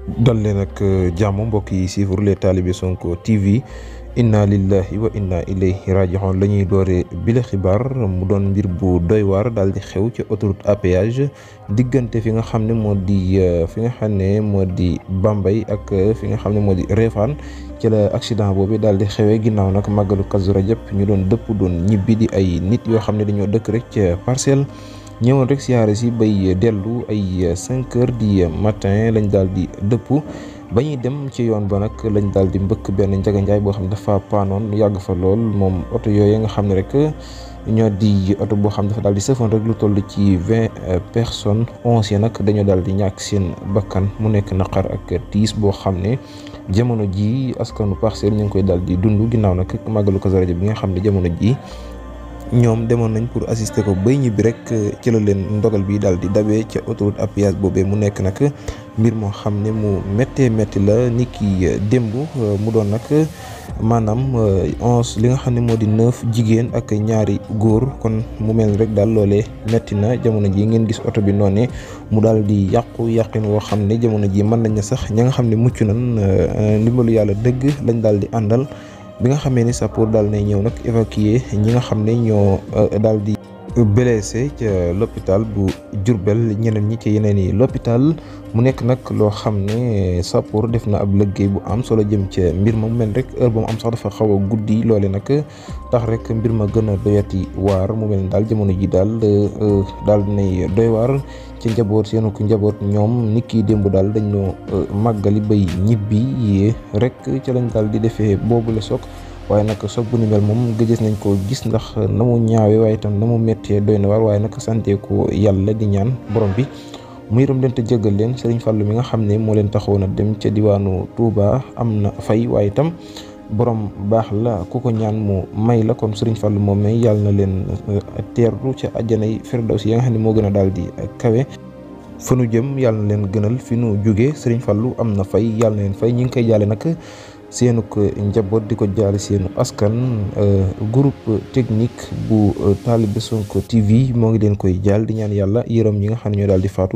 dal leen ak jàmm mbokk yi suivre les talibé Sonko TV inna lillahi wa inna ilayhi raji'un la ñuy doore bile xibaar mu doon mbir bu doy waar daal di xew ci autoroute à péage diggante fi nga xam ne moo di Bambey ak fi nga xam ne moo di Réfane ci la accident boobu daal di xewee ginnaaw nag màggalu Kazu Rajab ñu doon doon ñibbi di ay nit yoo xam ne dañoo dëkk rek ca Parcelles ñëwoon rek siyaare si bay dellu ay 5 heures du matin lañ daal di dëpp ba ñuy dem ci yoon ba nag lañ daal di mbëkk benn njaganjaay boo xam ne dafa paanoon yàgg fa lool moom oto yooyu nga xam ne rek ñoo di oto boo xam dafa daal di sëfoon rek lu toll ci 20 personnes 11 yi nag dañoo daal di ñàkk seen bakkan mu nekk naqar ak tiis boo xam ne jamono ji askanu Parcelles ñu ngi koy daal di dund ginnaaw nag màggalu Kazu Rajab bi nga xam ne jamono ji ñoom demoon nañ pour assister ko bay ñibbi rek ci la leen ndogal bi daal di dabee ca autoroute à péage boobee mu nekk nag mbir moo xam ne mu méttee métti la ni ki démb mu doon nag maanaam 11 li nga xam ne moo di 9 jigéen ak ñaari góor kon mu mel rek daal loolee métti na jamono ji ngeen gis oto bi noonu mu daal di yàqin woo xam ne jamono ji mën nañ na sax ña nga xam ne mucc nañ ndimbalu yàlla dëgg lañ daal di àndal. bi nga xamee ni sappoor daal nay ñëw nag évacuer ñi nga xam ne ñoo daal di blessé ca l'hôpital bu Diourbel ñeneen ñi ci yeneen yi l'hôpital mu nekk nag loo xam ne sappoor def na ab liggéey bu am solo jëm ca mbir ma mu mel rek heure ba mu am sax dafa xaw a guddi loole nag tax rek mbir ma gën a doyati waar mu mel ni daal jamono ji daal dinay doy waar ci seenu ko njaboot ñoom nit ki démb daal dañoo màggali bay ñibbi rek ca lañ daal di defee boobu la soog waaye nag soog bu ni mel moom gëjës nañ ko gis ndax na mu ñaawe waaye itam na mu méttee doy na waar waaye nag sante ko yàlla di ñaan borom bi mu yërëm leen te jéggal leen Serigne Fallou mi nga xam ne moo leen taxawoon a dem ca diwaanu Touba am na fay waaye itam borom baax la ku ko ñaan mu may la kon Serigne Fallou moom may yàlla na leen teertu ca àjjanay Firdawsi ya nga xam ne moo gën a daal di kawe fa nu jëm yàlla na leen gënal fi nu jóge Serigne Fallou am na fay yàlla na leen fay ñi ngi koy jaale nag seenu ko njaboot di ko jaale seenu askan groupe technique bu talibé Sonko TV moo ngi leen koy jaal di ñaan yàlla yërëm ñi nga xam ne ñoo daal di faatu